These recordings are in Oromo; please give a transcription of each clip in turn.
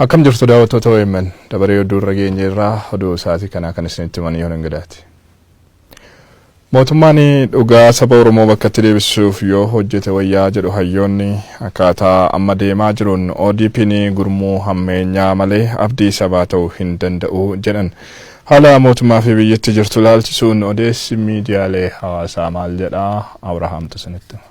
Akkam jirtu daawwattoota OMN dabaree oduu irra geenye irraa oduu sa'aatii kanaa kan isinitti himan yoon Ingidaati. Mootummaan dhugaa saba Oromoo bakkatti deebisuuf yoo hojjete wayyaa jedhu hayyoonni akkaataa amma deemaa jiruun ODP'n gurmuu hammeenyaa malee abdii sabaa ta'uu hin danda'u jedhan. Haala mootummaa fi biyyatti jirtu ilaalchisuun odeessi miidiyaalee hawaasaa maal jedha? Abrahaamtu isinitti hima.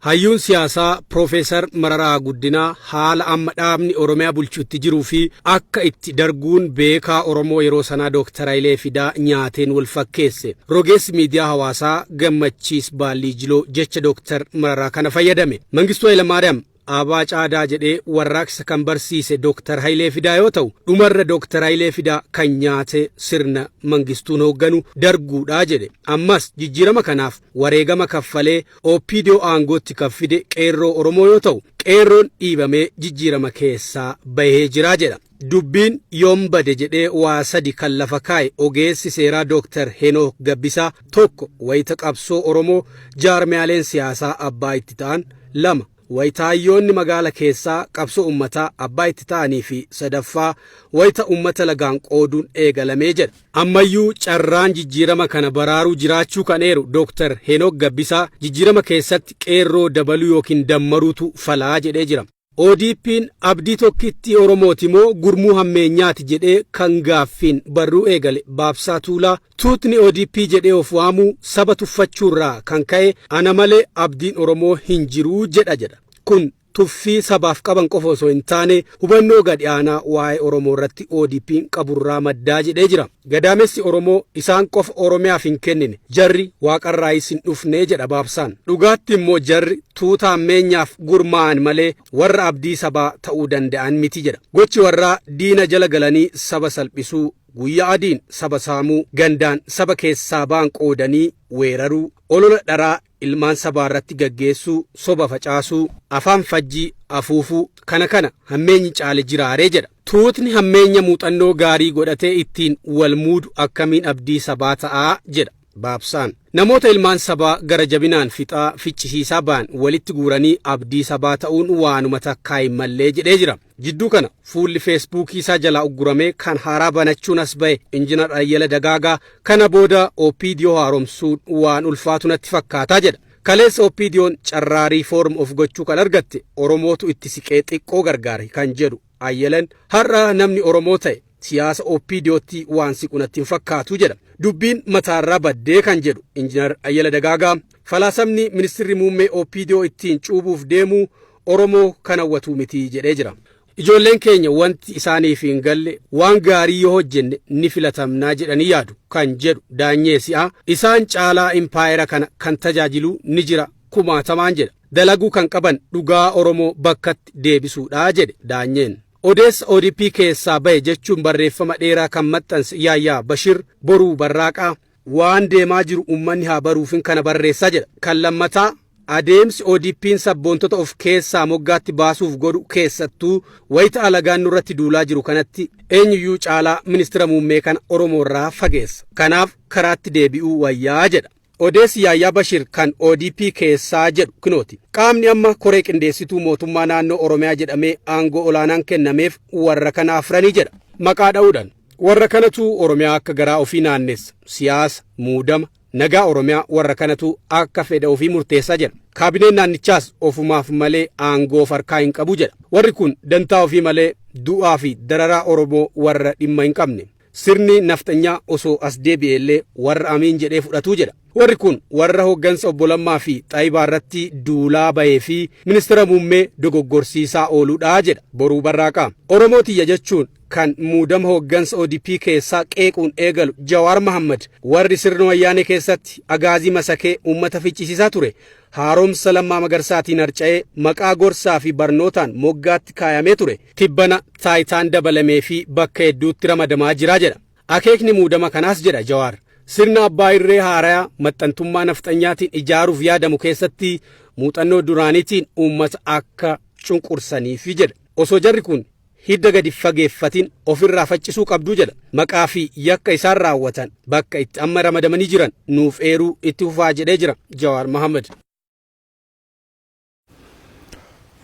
Hayyuun siyaasaa Piroofeesar Mararaa Guddinaa haala amma dhaabni Oromiyaa bulchu itti jiruu fi akka itti darguun beekaa Oromoo yeroo sanaa Dooktar Hayilee Fidaa nyaateen wal fakkeesse. Rogeessi miidiyaa hawaasaa Gammachiis Baallii Jiloo jecha Dooktar Mararaa kana fayyadame. Mangistuu Hayilamaariyaam Aabaa Caadaa jedhee warraaqsa kan barsiise Dooktar Hayilee Fidaa yoo ta'u, dhumarra Dooktar Hayilee Fidaa kan nyaate sirna Mangistuun hoogganu Darguudha jedhe. Ammas jijjiirama kanaaf wareegama kaffalee OPDO aangootti kan fide Qeerroo Oromoo yoo ta'u, Qeerroon dhiibamee jijjiirama keessaa bahee jira jedha. Dubbiin yoom bade jedhee waa sadi kan lafa kaa'e ogeessi seeraa Dooktar Henook Gabbisaa, tokko wayita qabsoo Oromoo jaarmiyaaleen siyaasaa abbaa itti ta'an, 2 wayita hayyoonni magaala keessaa qabsoo ummataa abbaa itti ta'anii fi sadaffaa wayita ummata lagaan qooduun eegalamee jedha. Ammayyuu carraan jijjiirama kana baraaruu jiraachuu kan eeru Dooktar Henook Gabbisaa jijjiirama keessatti qeerroo dabaluu ykn dammaruutu falaa jedhee jira. ODPn abdii tokkittii Oromooti moo gurmuu hammeenyaati jedhee kan gaaffiin barruu eegale Baabsaa Tuulaa, tuutni ODP jedhee of waamuu saba tuffachuurraa kan ka'e ana malee abdiin Oromoo hin jiru jedha jedha. Kun tuffii sabaaf qaban qofa osoo hin taane hubannoo gadi aanaa waa'ee Oromoo irratti ODPn qaburraa maddaa jedhee jira. Gadaamessi Oromoo isaan qofa Oromiyaaf hin kennine, jarri waaqarraayis hin dhufne jedha Baabsaan. Dhugaatti immoo jarri tuuta hammeenyaaf gurmaa'an malee warra abdii sabaa ta'uu danda'an miti jedha. Gochi warraa diina jala galanii saba salphisuu, guyyaa adiin saba saamuu, gandaan saba keessaa ba'an qoodanii weeraruu, olola dharaa ilmaan sabaa irratti gaggeessuu, soba facaasuu, afaan fajjii afuufuu, kana kana hammeenyi caale jiraaree jedha. Tuutni hammeenya muuxannoo gaarii godhatee ittiin wal muudu akkamiin abdii sabaa ta'aa jedha Baabsaan. Namoota ilmaan sabaa gara jabinaan fixaa, ficcisiisaa ba'an walitti guuranii abdii sabaa ta'uun waanuma takkaa hin mallee jedhee jira. Jidduu kana fuulli Feesbuukii isaa jalaa ugguramee kan haaraa banachuun as ba'e Injinar Ayyala Dagaagaa kana booda OPDO haaromsuun waan ulfaatu natti fakkaataa jedha. Kaleessa OPDOn carraa riifoorm of gochuu kan argatte Oromootu itti siqee xiqqoo gargaare kan jedhu Ayyalan har'a namni Oromoo ta'e siyaasa OPDOtti waan siqu natti hin fakkaatu jedha. Dubbiin mataarraa baddee kan jedhu Injinar Ayyala Dagaagaa falaasamni ministirri muummee OPDO ittiin cuubuuf deemu Oromoo kan hawwatu miti jedhee jira. Ijoolleen keenya wanti isaaniif hin galle waan gaarii yoo hojjenne ni filatamnaa jedhanii yaadu kan jedhu Daanyee Si'aa isaan caalaa impaayera kana kan tajaajilu ni jira kumaatamaan jedha. Dalaguu kan qaban dhugaa Oromoo bakkatti deebisuudha jedhe Daanyeen. Odeessa ODP keessaa bahe jechuun barreeffama dheeraa kan maxxanse Yaayyaa Bashir Boruu Barraaqaa waan deemaa jiru uummanni haa baruufin kana barreessa jedha. Kan lammataa adeemsi ODPn sabboontota of keessaa moggaatti baasuuf godhu keessattuu wayita alagaan nurratti duulaa jiru kanatti eenyuyyuu caalaa ministira muummee kana Oromoorraa fageessa. Kanaaf karaatti deebi'uu wayyaa jedha. Odeessi Yaayyaa Bashir kan ODP keessaa jedhu kinooti. Qaamni amma koree qindeessituu mootummaa naannoo Oromiyaa jedhamee aangoo olaanaan kennameef warra kana afranii jedha. Maqaa dha'uudhaan. Warra kanatu Oromiyaa akka garaa ofii naannessa. Siyaasa, muudama, nagaa Oromiyaa warra kanatu akka fedha ofii murteessa jedha. Kaabineen naannichaas ofumaaf malee aangoo of harkaa hin qabu jedha. Warri kun dantaa ofii malee du'aa fi dararaa Oromoo warra dhimma hin qabne. Sirni nafxanyaa osoo as deebi'eellee warra amiin jedhee fudhatuu jedha. Warri kun warra hooggansa obbo Lammaa fi Xayibaa irratti duulaa bahee fi ministeera muummee dogoggorsiisaa ooluudha jedha Boruu Barraaqaa. Oromoo tiyya jechuun kan muudama hooggansa ODP keessaa qeequun eegalu Jawaar Mahammad warri sirna wayyaanee keessatti agaazii masakee uummata ficcisiisaa ture haaromsa Lammaa Magarsaatiin harca'ee maqaa gorsaa fi barnootaan moggaatti kaayamee ture tibbana taayitaan dabalamee fi bakka hedduutti ramadamaa jira jedha. Akeekni muudama kanaas jedha Jawaar sirna abbaa irree haaraya maxxantummaa nafxanyaatiin ijaaruuf yaadamu keessatti muuxannoo duraaniitiin uummata akka cunqursaniifi jedha. Osoo jarri kun hidda gadi fageeffatin ofirraa faccisuu qabduu jedha. Maqaa fi yakka isaan raawwatan bakka itti amma ramadamanii jiran nuuf eeruu itti fufaa jedhee jira Jawaar Mohaammed.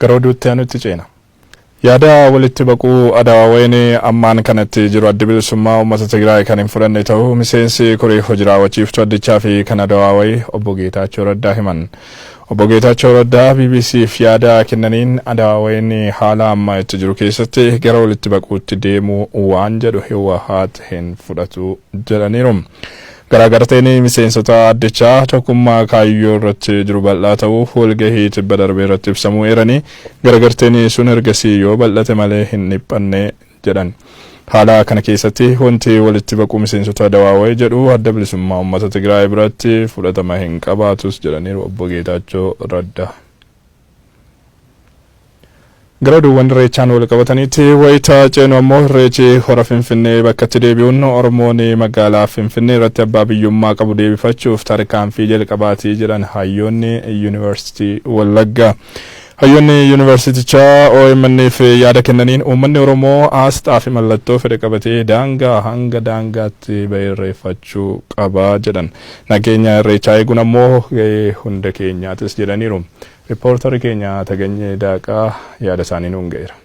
Gara oduutti aanutti ceena. Yaada walitti baquu Adawaawayin ammaan kanatti jiru Addi Bilisummaa Uummata Tigraay kan hin fudhanne ta'uu miseensi koree hojii raawwachiiftuu addichaa fi kan Adawaawayii Obbo Geetaachoo Raddaa himan. Obbo Geetaachoo Raddaa BBCf yaada kennaniin Adawaawayiin haala amma itti jiru keessatti gara walitti baquutti deemuu waan jedhu Hiwahaat hin fudhatu jedhaniiru. Garaagarteen miseensota addichaa tokkummaa kaayyoo irratti jiru bal'aa ta'uu walgahii tibba darbe irratti ibsamuu eeranii, garagarteen sun ergasii yoo bal'ate malee hin dhiphanne jedhan. Haala kana keessatti wanti walitti baquu miseensota Adawaaway jedhu Adda Bilisummaa Uummata Tigraay biratti fudhatama hin qabaatus jedhaniiru Obbo Geetaachoo Raddaa. Gara oduuwwan Irreechaan wal qabataniitti wayita ceenu ammoo Irreechi hora Finfinnee bakkatti deebi'uun Oromoon magaalaa Finfinnee irratti abbaa biyyummaa qabu deebifachuuf tarkaanfii jalqabaati jedhan hayyoonni Yuunivarsiitii Wallaggaa. Hayyoonni yuunivarsiitichaa OMN'f yaada kennaniin uummanni Oromoo aasxaa fi mallattoo fedhe qabatee daangaa hanga daangaatti bahee irreeffachuu qaba jedhan. Nageenya Irreechaa eeguun ammoo gahee hunda keenyaatis jedhaniiru. Rippoortarri keenya Taganyee Daaqaa yaada isaanii nuun ga'eera.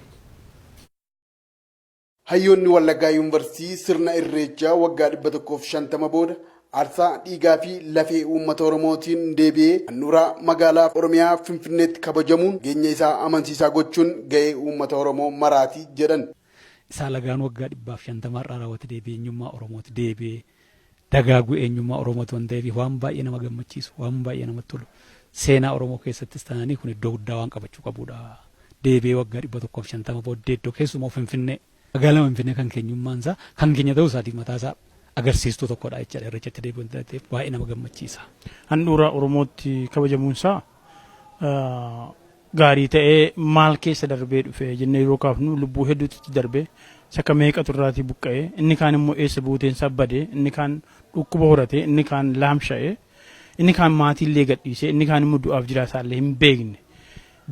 Hayyoonni Wallaggaa Yuunvarsiitii sirna Irreechaa waggaa 150 booda aarsaa dhiigaa fi lafee uummata Oromootiin deebi'ee handhuura magaalaa Oromiyaa Finfinneetti kabajamuun nageenya isaa amansiisaa gochuun gahee uummata Oromoo maraati jedhan. Isaa lagaan waggaa 150 har'aa raawwate deebi'ee eenyummaa Oromooti deebi'ee dagaaguu eenyummaa Oromooti waan ta'eef waan baay'ee nama gammachiisu, waan baay'ee namatti tolu. Seenaa Oromoo keessattis taananii kun iddoo guddaa waan qabachuu qabuudha. Deebi'ee waggaa 150 booddee iddoo keessumaa Finfinnee, magaalaa Finfinnee kan keenyummaan isaa kan keenya ta'uu isaatiif mataa isaa agarsiistuu tokkodha jechaadha. Irreechatti deebi'uu waan ta'eef baay'ee nama gammachiisa. Handhuura Oromootti kabajamuun isaa gaarii ta'ee maal keessa darbee dhufe jennee yeroo kaafnu lubbuu hedduutu itti darbe, saka meeqatu irraatii buqqa'e, inni kaan immoo eessa buuteen isaa bade, inni kaan dhukkuba horate, inni kaan laamsha'e, inni kaan maatiillee gadhiise, inni kaan immoo du'aaf jiraa isaallee hin beekne,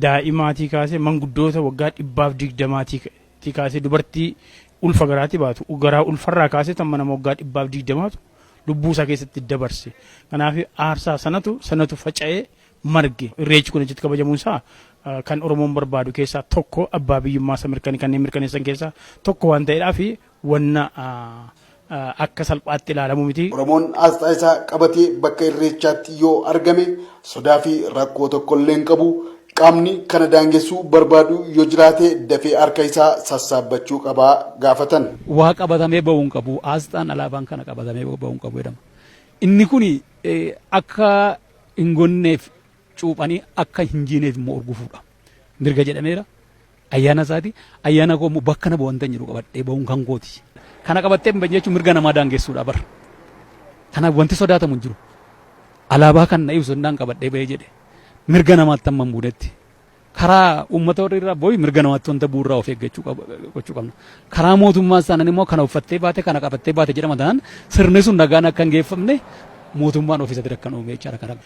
daa'imaatii kaasee manguddoota waggaa 120-tii kaasee, dubartii ulfa garaatii baatu garaa ulfarraa kaasee tamma nama waggaa 120-tu lubbuu isaa keessatti dabarse. Kanaaf aarsaa sanatu faca'ee marge. Irreechi kun achitti kabajamuun isaa kan Oromoon barbaadu keessaa tokko, abbaa biyyummaa isa mirkane kanneen mirkaneessan keessaa tokko waan ta'eedhaa fi wanna akka salphaatti ilaalamu miti. Oromoon aasxaa isaa qabatee bakka Irreechaatti yoo argame sodaa fi rakkoo tokkollee hin qabu. Qaamni kana daangessuu barbaadu yoo jiraate dafee harka isaa sassaabbachuu qaba gaafatan. Waa qabatamee ba'uu hin qabu. Aasxaan alaabaan kana qabatamee ba'uu hin qabu jedhama. Inni kun akka hin gonneef cuuphanii akka hin jiineef immoo urgufuudha. Mirga jedhameera. Ayyaana isaati. Ayyaana koo immoo bakka na bu'u wanta hin jedhu qabadhee ba'uun kan kooti. Kana qabattee hin jechuun mirga namaa daangessuudha bar. Kanaaf wanti sodaatamu hin jiru. Alaabaa kan na ibsu innaan qabadhee ba'ee jedhe. Mirga namaatti hamma hin buunetti. Karaa uummata warri irraa booyi mirga namaatti wanta bu'uurraa of eeggachuu gochuu qabna. Karaa mootummaa isaanii immoo kana uffattee baate, kana qabattee baate jedhama taanaan sirni sun nagaan akka hin geeffamne mootummaan ofiisatti rakkan uume jechaadha karaa.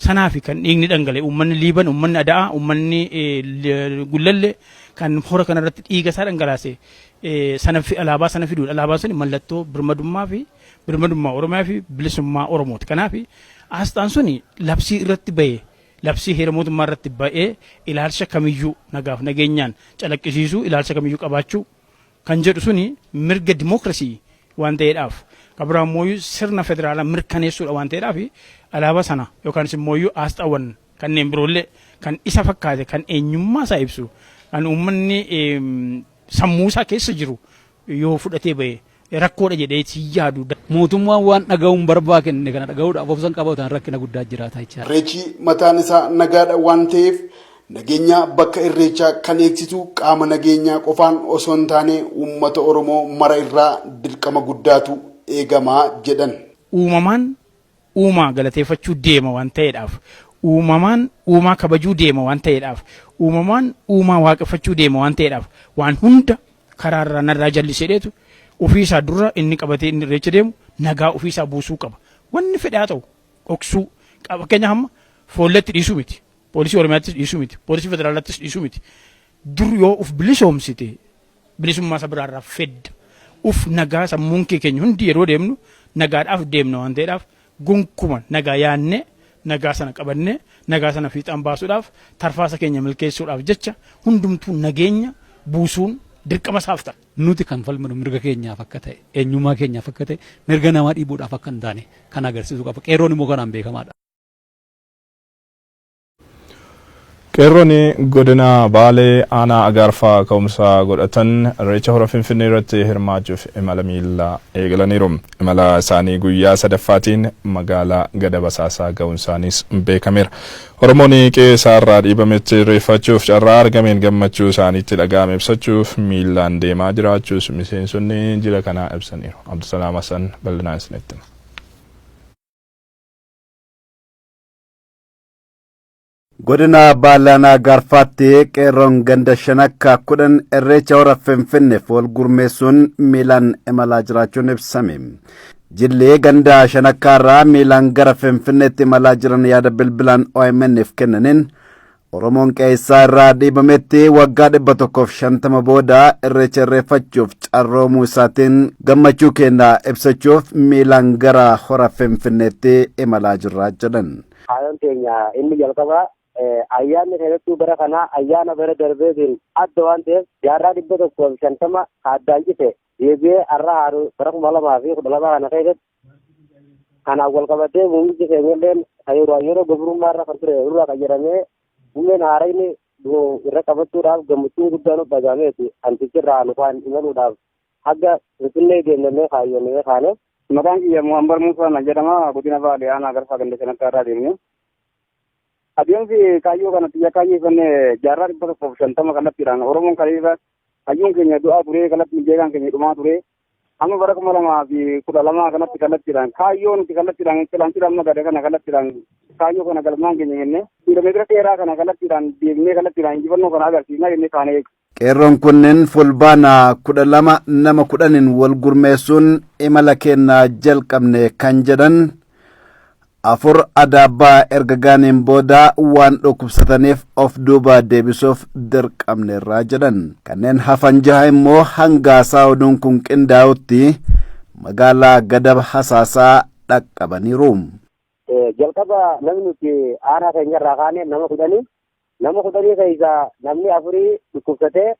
Sanaafi kan dhiigni dhangala'e, uummanni Liiban, uummanni Ada'aa, uummanni Gullalle kan hora kanarratti dhiiga isaa dhangalaase sana alaabaa sana fiduudha. Alaabaan sun mallattoo birmadummaa fi birmadummaa Oromiyaa fi bilisummaa Oromooti. Kanaaf aasxaan sun labsii irratti bahe, labsii heera mootummaa irratti ba'ee ilaalcha kamiyyuu nagaaf nageenyaan calaqqisiisuu, ilaalcha kamiyyuu qabaachuu kan jedhu suni mirga dimookirasii waan ta'eedhaaf, kan biraa immoo sirna federaalaa mirkaneessuudha waan ta'eedhaaf, alaabaa sana yookaan immoo aasxaawwan kanneen biroollee kan isa fakkaate, kan eenyummaa isaa ibsu, kan uummanni sammuu isaa keessa jiru yoo fudhatee ba'e rakkoodha jedhee si yaadu. Mootummaan waan dhaga'uun barbaakenne kana dhaga'uudhaaf obsan qabatan rakkina guddaa jiraata jechaadha. Irreechi mataan isaa nagaadha waan ta'eef nageenya bakka Irreechaa kan eegsisu qaama nageenyaa qofaan osoo hin taane uummata Oromoo mara irraa dirqama guddaatu eegama jedhan. Uumamaan uumaa galateeffachuu deema waan ta'eedhaaf, uumamaan uumaa kabajuu deema waan ta'eedhaaf, uumamaan uumaa waaqeffachuu deema waan ta'eedhaaf, waan hunda karaarraa narraa jalliseedheetu ofiisaa dura inni qabatee inni irreecha deemu nagaa ofiisaa buusuu qaba. Wanni fedhe haa ta'u dhoksuu fakkeenyaaf amma foolletti dhiisuu miti. Poolisii Oromiyaattis dhiisuu miti. Poolisii federaalaattis dhiisuu miti. Dur yoo uf bilisoomsite bilisummaa isa biraarraa fedda. Uf nagaa sammuun kee keenya hundi yeroo deemnu nagaadhaaf deemna waan ta'eedhaaf, gonkuma nagaa yaannee Nagaa sana qabannee nagaa sana fiixaan baasuudhaaf, tarfaasa keenya milkeessuudhaaf jecha hundumtuu nageenya buusuun dirqama isaaf ta'a. Nuti kan falminu mirga keenyaaf akka ta'e, eenyummaa keenyaaf akka ta'e, mirga namaa dhiibuudhaaf akka hin taane kan agarsiisu qaba. Qeerroon immoo kanaan beekamaadha. Qeerroon godina Baalee aanaa Agaarfaa ka'umsa godhatan Irreecha Hora Finfinnee irratti hirmaachuuf imala miillaa eegalaniiru. Imala isaanii guyyaa sadaffaatiin magaalaa Gada Basaasaa ga'uun isaaniis beekameera. Oromoon qe'ee isaarraa dhiibametti irreeffachuuf carraa argameen gammachuu isaaniitti dhaga'ame ibsachuuf miillaan deemaa jiraachuus miseensonni jila kanaa ibsaniiru. Abdusalaam Hassan bal'inaan isinitti hima. Godina Baalee Aanaa Agaarfaatti qeerroon ganda shanakka 10 Irreecha Hora Finfinneef wal gurmeessuun miilaan imalaa jiraachuun ibsame. Jilli ganda shanakkaarraa miilaan gara Finfinneetti imalaa jiran yaada bilbilaan OMN'f kennaniin, Oromoon qe'ee irraa dhiibametti waggaa 150 booda irreecha irreeffachuuf carroomuu isaatiin gammachuu keenya ibsachuuf miilaan gara Hora Finfinneetti imalaa jirra jedhan. Kaayyoon keenya inni jalqabaa, ayyaanni keessattuu bara kanaa ayyaana bara darbeetiin adda waan ta'eef, jaarraa 150 addaan cite deebi'ee har'a haaru bara 2012 kana keessatti kanaan wal qabatee, muummichi keenya illee yeroo yeroo gabrummaa irra kan ture irraa qayyadamee muummeen haarayni irra qabachuudhaaf gammachuun guddaan nu dhagahameeti antichi irraa nu kaan imaluudhaaf haga Finfinnee deemnee kaayyoonnee kaane. Maqaan kiyya Muhammad Musaa na jedhama. Godina Baalee aanaa Agarfaa ganda shanakkaa irraa deemne. Adeemsi kaayyoo kana xiyya kaayyeeffannee jaarraa 150 kallattiidhaan Oromoon kaleessa hayyuun keenya du'aa ture, kallattiin beekaan keenya dhumaa ture. Amma bara 2012 kanatti kallattiidhaan kaayyoo nuti kallattiidhaan cilancila amma gade kana kallattiidhaan kaayyoo kana galmaan keenya jennee, kiiloomeetira dheeraa kana kallattiidhaan deemnee kallattiidhaan injifannoo kana agarsiisnaa jennee kaanee. Qeerroon kunneen Fulbaana 12 nama 10n wal gurmeessuun imala keenna jalqabne kan jedhan, afur Adaabbaa erga gaaniin booda waan dhukkubsataniif of duuba deebisuuf dirqamneerraa jedhan. Kanneen hafan jaha immoo hanga isaa oduun kun qindaa'utti magaalaa Gadab Hasaasaa dhaqqabaniiru. Jalqaba namni nuti aanaa keenyarraa kaane nama 10. Nama 10 keessaa namni afurii dhukkubsatee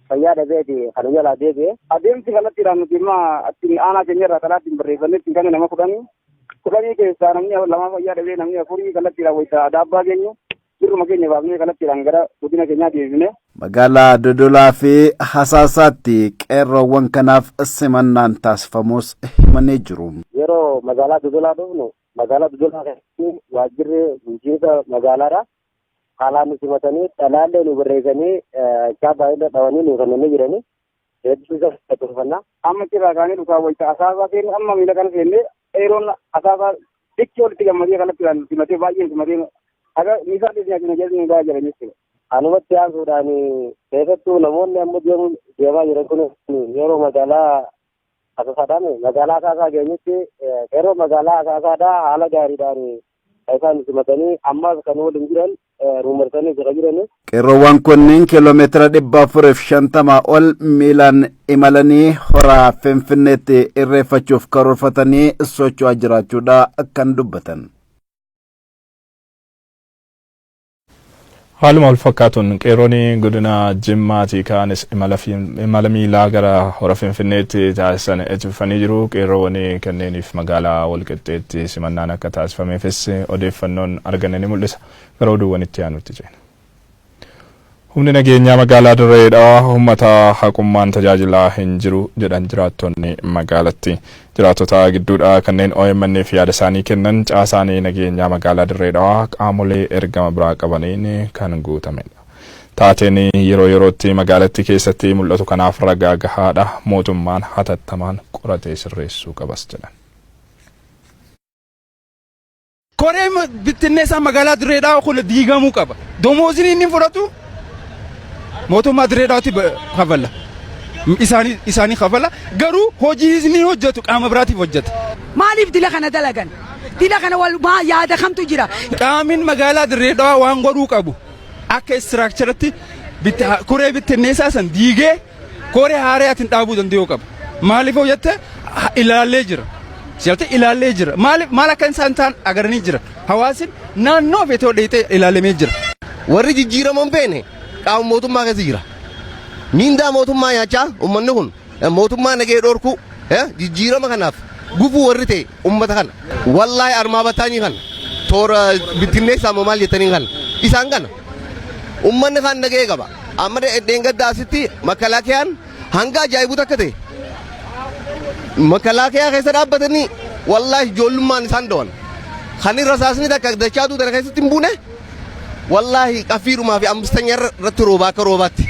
fayyaa dhabeeti kan jalaa deebi'e. Adeemsi kallattiidhaan nuti immoo ittiin aanaa keenyarraa karaa ittiin barreeffannee ittiin kanne nama 10. 10 keessaa namni lama fayyaa dhabee, namni afurii kallattiidhaan wayita Adaabbaa geenyu birruma keenya baafnee kallattiidhaan gara godina keenyaa deebifne. Magaalaa Dodolaa fi Hasaasaatti qeerroowwan kanaaf simannaan taasifamus himanii jiru. Yeroo magaalaa Dodolaa dhufnu, magaalaa Dodolaa keessatti waajjirri bulchiinsa magaalaadha. Haalaan nu simatanii, xalaallee nu barreessanii, chaappaa irra dhawanii nu kennanii jiranii. Hedduu isa galateeffannaa. Amma cirraa kaanee dhukaa wayita Asaasaa seenne, amma miila kana seenne, qeerroon Asaasaa dikki walitti gammadee kallattiidhaan simatee, baay'een simatee, haga miisaa dhiisnaa jira jedhanii gahaa jiran jechuudha. Anumatti aansuudhaan keessattuu namoonni amma deemaa jiran kun yeroo magaalaa Asaasaadhaan magaalaa Asaasaa geenyutti qeerroo magaalaa Asaasaadhaa haala gaariidhaan isaan simatanii, ammas kan waliin jiran ruumarsanii jira jirani. Qeerroowwan kunneen kiiloomeetira 450 ol miilaan imalanii Horaa Finfinneetti irreeffachuuf karoorfatanii socho'aa jiraachuudha kan dubbatan. Haaluma wal fakkaatuun qeerroon godina Jimmaatii ka'anis imala miilaa gara Hora Finfinneetti taasisan itti fufanii jiru. Qeerroowwan kanneeniif magaalaa Walqixxeetti simannaan akka taasifameefis odeeffannoon arganne ni mul'isa. Gara oduuwwan itti aanutti ceena. Humni nageenyaa magaalaa Dirree Dhawaa uummata haqummaan tajaajilaa hin jiru jedhan jiraattonni magaalatti. Jiraattota gidduudha kanneen OMN'f yaada isaanii kennan, caasaan nageenyaa magaalaa Dirree Dhawaa qaamolee ergama biraa qabaniin kan guutamedha. Taateen yeroo yerootti magaalattii keessatti mul'atu kanaaf ragaa gahaadha. Mootummaan hatattamaan qoratee sirreessuu qabas jedhan. Koree bittinneessaa magaalaa Dirree Dhawaa kun diigamuu qaba. Domooziin inni fudhatu mootummaa Dirree Dhawaatti kafala. Isaanii kafala. Garuu hojii inni hojjetu qaama biraatiif hojjeta. Maaliif dila kana dalagan? Dila kana wal maa yaada kamtu jira? Qaamin magaalaa Dirree Dhawaa waan godhuu qabu akka istiraakcharatti koree bittinneessaa san diigee koree haaraatiin dhaabuu danda'uu qaba. Maaliif hoo jette, ilaallee jira. Si'alte ilaallee jira. Maaliif maal akka isaan ta'an agaranii jira. Hawaasni naannoo feetee dheeyxee ilaalamee jira. Warri jijjiirama hin feene qaama mootummaa keessa jira. Miindaa mootummaa nyaachaa uummanni kun mootummaa nagee dhorkuu jijjiirama kanaaf gufuu warri ta'e uummata kana. Wallaahi armaa battaanii kana toora bittinneessaa moo maal jettanii kana isaan kana. Uummanni kan nagee qaba. Amma dheengaddaa asitti makalaakiyaan hanga ajaa'ibu takka ta'e. Makalaakiyaa keessa dhaabbatanii wallaahi ijoollummaan isaan dhawan. Kan irra saasni takka dachaatuu tana keessatti hin buune wallaahi qaffiidhumaa fi amstanya irratti roobaa akka roobaatti.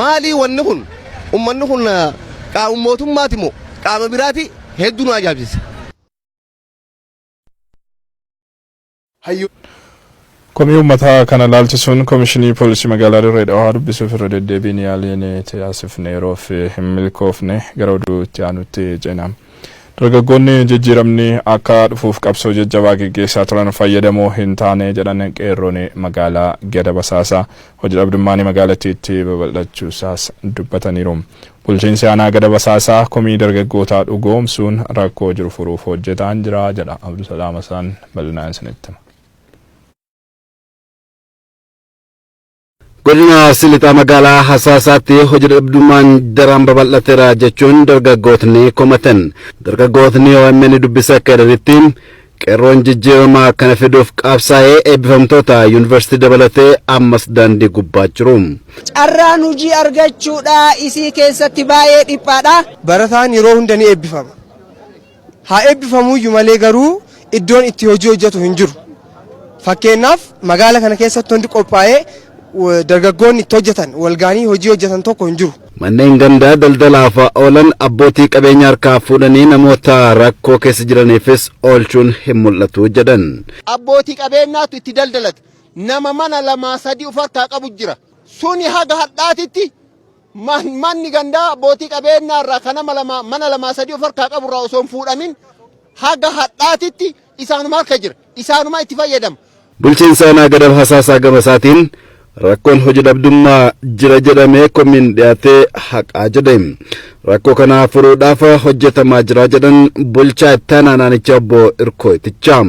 Maalii wanni kun uummanni kun qaama mootummaati moo qaama biraati hedduu nu ajaa'ibsiisa. Komii uummataa kana laalchisuun Komishinii Poolisii Magaalaa Dirree Dhawaa dubbisuuf irra deddeebiin yaaliin taasifne yeroof hin milkoofne. Gara oduu itti aanutti ceena. Dargaggoonni jijjiiramni akka dhufuuf qabsoo jajjabaa geggeessaa turan fayyadamoo hin taane jedhan qeerroon magaalaa Gada Basaasaa. Hojii dhabdummaan magaalattiitti babal'achuusaas dubbataniiru. Bulchiinsi aanaa Gada Basaasaa komii dargaggootaa dhugoomsuun rakkoo jiru furuuf hojjetaan jira jedha. Abdusalaam Hasaan bal'inaan isinitti hima. Godina Arsii Lixaa magaalaa Hasaasaatti hojii dhabdummaan daran babal'ateera jechuun dargaggootni komatan. Dargaggootni OMN dubbisa akka jedhanitti, qeerroon jijjiirama kana fiduuf qabsaa'ee eebbifamtoota yuunivarsiitii dabalatee ammas daandii gubbaa jiru. Carraan hojii argachuudha isii keessatti baay'ee dhiphaadha. Barataan yeroo hunda ni eebbifama. Haa eebbifamuyyuu malee garuu iddoon itti hojii hojjetu hin jiru. Fakkeenyaaf, magaala kana keessatti hundi qophaa'ee dargaggoonni itti hojjetan walgaanii hojii hojjetan tokko hin jiru. Manneen gandaa daldalaaf oolan abbootii qabeenya harkaa fuudhanii namoota rakkoo keessa jiraniifis oolchuun hin mul'atu jedhan. Abbootii qabeenyaatu itti daldalata. Nama mana lamaa sadii of harkaa qabu jira. Suni haga hadhaatitti manni gandaa abbootii qabeenyaa irraa kan nama lama mana lamaa sadii of harkaa qabu irraa osoo hin fuudhamin haga hadhaatitti isaanuma harka jira. Isaanuma itti fayyadama. Bulchiinsa aanaa Gadab Hasaasaa gama isaatiin rakkoon hojii dhabdummaa jira jedhamee komiin dhiyaatee haqaa jedhe. Rakkoo kana furuudhaaf hojjetamaa jira jedhan bulchaa itti aanaa naannichaa obbo Irkoo Itichaa.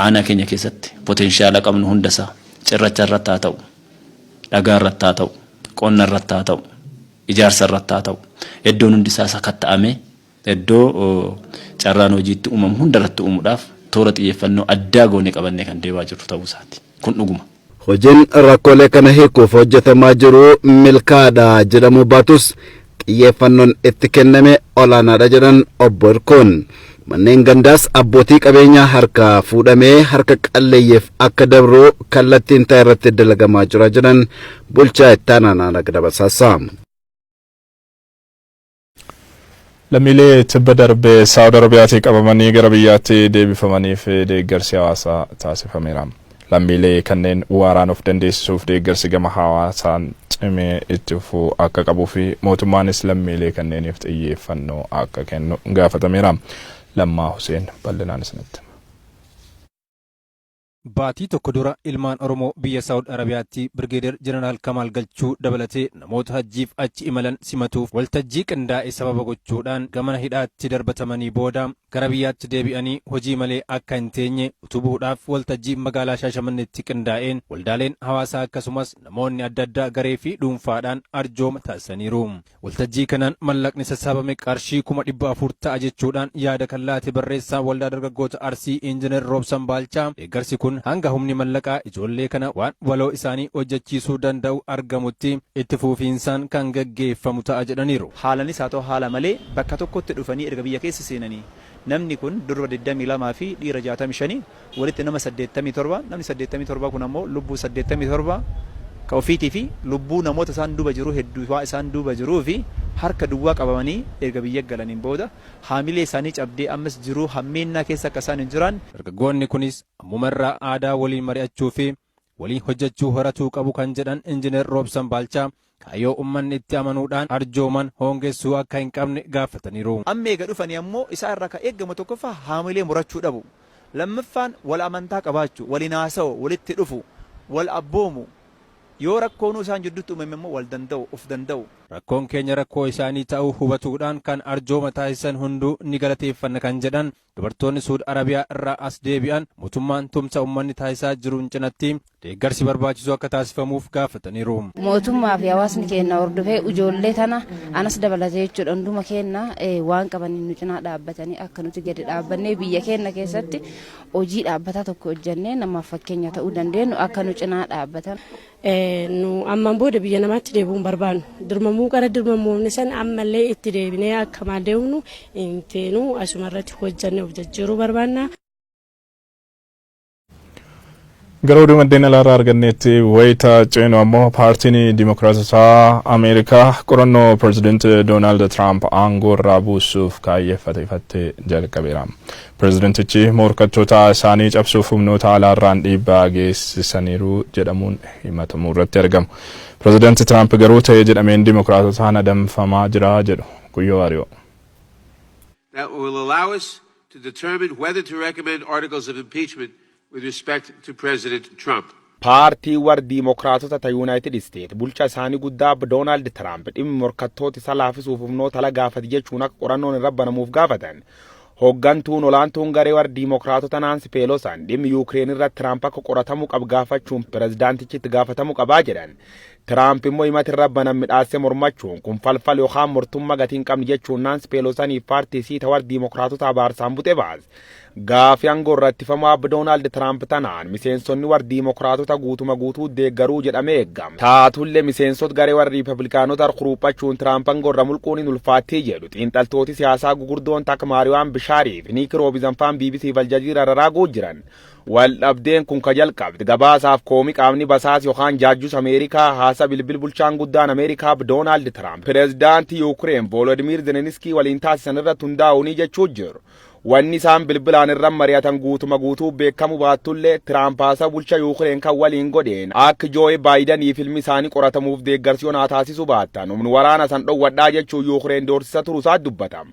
Aanaa keenya keessatti potential qabnu hundasaa cirracha irratti haa ta'u, dhagaa irratti haa ta'u, qonna irratti haa ta'u, ijaarsa irratti haa ta'u, iddoon hundi isaa sakatta'amee iddoo carraan hojiitti uumamu hunda irratti uumuudhaaf toora xiyyeeffannoo addaa goonee qabannee kan deemaa jirru ta'uu isaati. Kun dhuguma. Hojiin rakkoolee kana hiikuuf hojjetamaa jiru milkaa'aadha jedhamuu baatus xiyyeeffannoon itti kenname olaanaadha jedhan obbo Irkoon. Manneen gandaas abbootii qabeenyaa harkaa fuudhamee harka qalleeyyeef akka dabru kallattiin ta'e irratti dalagamaa jira jedhan bulchaa itti aanaa naannoo Gadab Hasaasaa. Lammiilee tibba darbee Saawud Arabiyaatii qabamanii gara biyyaatti deebifamaniif deeggarsi hawaasaa taasifameera. Lammiilee kanneen waaraan of dandeessisuuf deeggarsi gama hawaasaan cimee itti fufuu akka qabuu fi mootummaanis lammiilee kanneeniif xiyyeeffannoo akka kennu gaafatameera. Lammaa Huseen bal'inaan isinitti. Baatii tokko dura ilmaan Oromoo biyya Saawud Arabiyaatti Birgeeder Jeneraal Kamaal Galchuu dabalatee namoota hajjiif achi imalan simatuuf waltajjii qindaa'e sababa gochuudhaan gamana hidhaatti darbatamanii booda gara biyyaatti deebi'anii hojii malee akka hin teenye utubuudhaaf waltajjii magaalaa Shaashamanneetti qindaa'een waldaaleen hawaasaa akkasumas namoonni adda addaa garee fi dhuunfaadhaan arjooma taasisaniiru. Waltajjii kanaan mallaqni sassaabame qarshii 400,000 ta'a jechuudhaan yaada kan laate barreessaa waldaa dargaggoota Arsii Injiinar Roobsan Baalchaa, deeggarsi kun hanga humni mallaqaa ijoollee kana waan waloo isaanii hojjechiisuu danda'u argamutti itti fufiinsaan kan gaggeeffamu ta'a jedhaniiru. Haalanis haa ta'u haala malee bakka tokkotti dhufanii erga biyya keessa seenanii namni kun durba 22 fi dhiira 65 walitti nama 87. Namni 87 kun ammoo lubbuu 87 ka ofiitii fi lubbuu namoota isaan duuba jiru hedduu waa isaan duuba jiruu fi harka duwwaa qabamanii erga biyya galaniin booda haamilee isaanii cabdee ammas jiruu hammeennaa keessa akka isaan hin jiraan. Dargaggoonni kunis ammumarraa aadaa waliin mari'achuu fi waliin hojjechuu horatuu qabu kan jedhan Injiinar Roobsan Baalchaa, kaayyoo uummanni itti amanuudhaan arjooman hoongessuu akka hin qabne gaafataniiru. Amma eega dhufanii ammoo isaa irraa kan eegamu tokkoffaa haamilee murachuu dhabu. Lammaffaan wal amantaa qabaachuu, waliin haasa'u, walitti dhufu, wal abboomu. Yoo rakkoonuu isaan jidduutti uumame immoo wal danda'u, of danda'u. Rakkoon keenya rakkoo isaanii ta'uu hubatuudhaan kan arjooma taasisan hunduu ni galateeffanna kan jedhan dubartoonni Suud Arabiyaa irraa as deebi'an, mootummaan tumsa uummanni taasisaa jiruun cinatti deeggarsi barbaachisu akka taasifamuuf gaafataniiru. Mootummaa fi hawaasni keenya hordofee ijoollee tana, anas dabalatee jechuudha, hunduma keenya waan qabaniin nu cinaa dhaabbatanii akka nuti gadi dhaabbannee biyya keenya keessatti hojii dhaabbataa tokko hojjannee namaaf fakkeenya ta'uu dandeenyu akka nu cinaa dhaabbatan. Nu ammaan booda biyya namaatti deebi'uu hin barbaannu. Dirmamuu qara dirmamuufni san ammallee itti deebinee akka maal deemnu hin feenu, asuma irratti hojjannee of jijjiiruu barbaanna. Gara oduu maddeen alaarraa arganneetti wayita ceenu ammoo, paartiin Dimookiraatotaa Ameerikaa qorannoo Pireezidant Doonaald Tiraamp aangoo irraa buusuuf kaayyeffate ifattee jalqabeera. Pireezidantichi morkattoota isaanii cabsuuf humnoota alaarraan dhiibbaa geessisaniiru jedhamuun himatamuu irratti argamu. Pireezidant Tiraamp garuu ta'ee jedhameen Dimookiraatotaan adamfamaa jira jedhu. Guyyoo Waariyoo. That will allow us to determine whether to recommend articles of impeachment with respect to President Trump. Paartii warra Diimokiraatota ta Yuunaayitid Isteet bulcha isaanii guddaa Doonaald Tiraamp dhimmi morkattoota isa laafisuuf humnoota ala gaafate jechuun akka qorannoon irra banamuuf gaafatan. Hooggantuun olaantuun garee warra Diimokiraatota Naansi Peelosaan dhimmi Yuukireen irratti Tiraamp akka qoratamuu qabu gaafachuun pirezidaantichi itti gaafatamuu qabaa jedhan. Tiraamp immoo himati irra banan midhaassee mormachuun kun falfal yookaan mortummaa gatii hin qabne jechuun Naansi Peelosaniif paartii isii ta warra Diimokiraatota abaarsaan buxe baase. Gaafii aangoo irratti ittifamaa Abba Doonaald Tiraamp tanaan miseensonni warra Diimokiraatota guutuma guutuu deeggaruu jedhamee eegama. Taatullee miseensota garee warra Riipabilikaanota kuruuphachuun Tiraamp aangoo irra mulquun hin ulfaattii jedhu xiinxaltooti siyaasaa gugurdoon takka Maariwaan Bishaarii fi Niik Roobizan faan BBC fi Aljaziiraa raraaguu jiran. Wal dhabdeen kun ka jalqabde gabaasaaf koomii qaamni basaas yookaan jaajjus Ameerikaa haasa bilbil bulchaan guddaan Ameerikaa Doonaald Tiraamp pireezidaantii Yuukireen Voolodimiir Zeleniskii waliin taasisan irratti hundaa'uunii jechuu jiru. Wanni isaan bilbilaan irra mari'atan guutuma guutuu beekamu baattullee, Tiraamp haasa bulcha Yuukireen kan waliin godheen akka Jooyi Baayidaniif ilmi isaanii qoratamuuf deeggarsi onaa taasisu baattan humni waraana san dhowwadhaa jechuun Yuukireen doorsisa turuusaa dubbatama.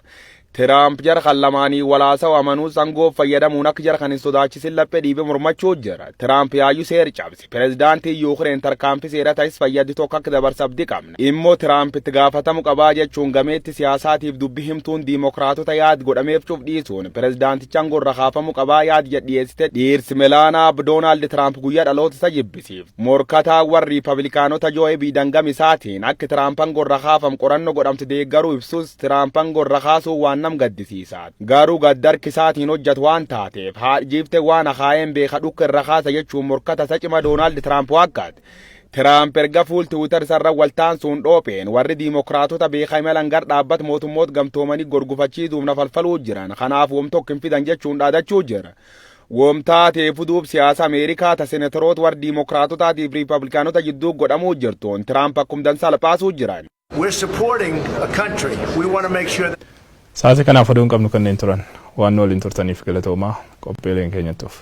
Tiraamp jara kan lamaanii walaasawu amanuus aangoo fayyadamuun akka jara kan hin sodaachisin laphee dhiibee mormachuu jira. Tiraamp yaayyuu seera cabse. Pireezidaantii Yuukireen tarkaanfii seera ta'is fayyaddi tokko akka dabarsa abdii qabna. Immoo Tiraamp itti gaafatamu qabaa jechuun gameetti siyaasaatiif dubbi himtuun Diimokiraatota yaad godhameef cuuf dhiisuun pireezidaanticha aangoo irra kaafamuu qabaa yaad jedhiyeessite dhiirsi Melaanaa Doonaald Tiraamp guyyaa dhaloota isa jibbisiif. Morkataa warri Riipabilikaanota Joo'ee Biidan gam isaatiin akka Tiraamp aangoo irra kaafamu qorannoo godhamte deeggaruu ibsus, Tiraamp aangoo irra kaasuu waan nam gaddisiisa. Garuu gaddarki isaatiin hojjetu waan taateef haadha jiifte waan akaayeen beeka dhukka irra kaasa jechuun morkata isa cima Doonaald Tiraamp waakkaate. Tiraamp erga fuul Tiwiitar isarra waltaansuun dhoopheen warri Diimokiraatota beeka imalan gar dhaabbata mootummoota gamtoomanii gorgufachiisuuf na falfaluu jiran, kanaaf wom tokko hin fidan jechuun dhaadachuu jira. Womtaa ta'eefu duub siyaasa Ameerikaa ta senatoroota warra Diimokiraatotaatiif Riipabilikaanota jidduu godhamuu jirtuun Tiraamp akkum dansaa salphaasuu jiran. We're supporting a country. We want to make sure that Sa'aatii kanaaf oduun qabnu kanneen turan. Waan nu waliin turtaniif galatoomaa, qophiileen keenyatti of.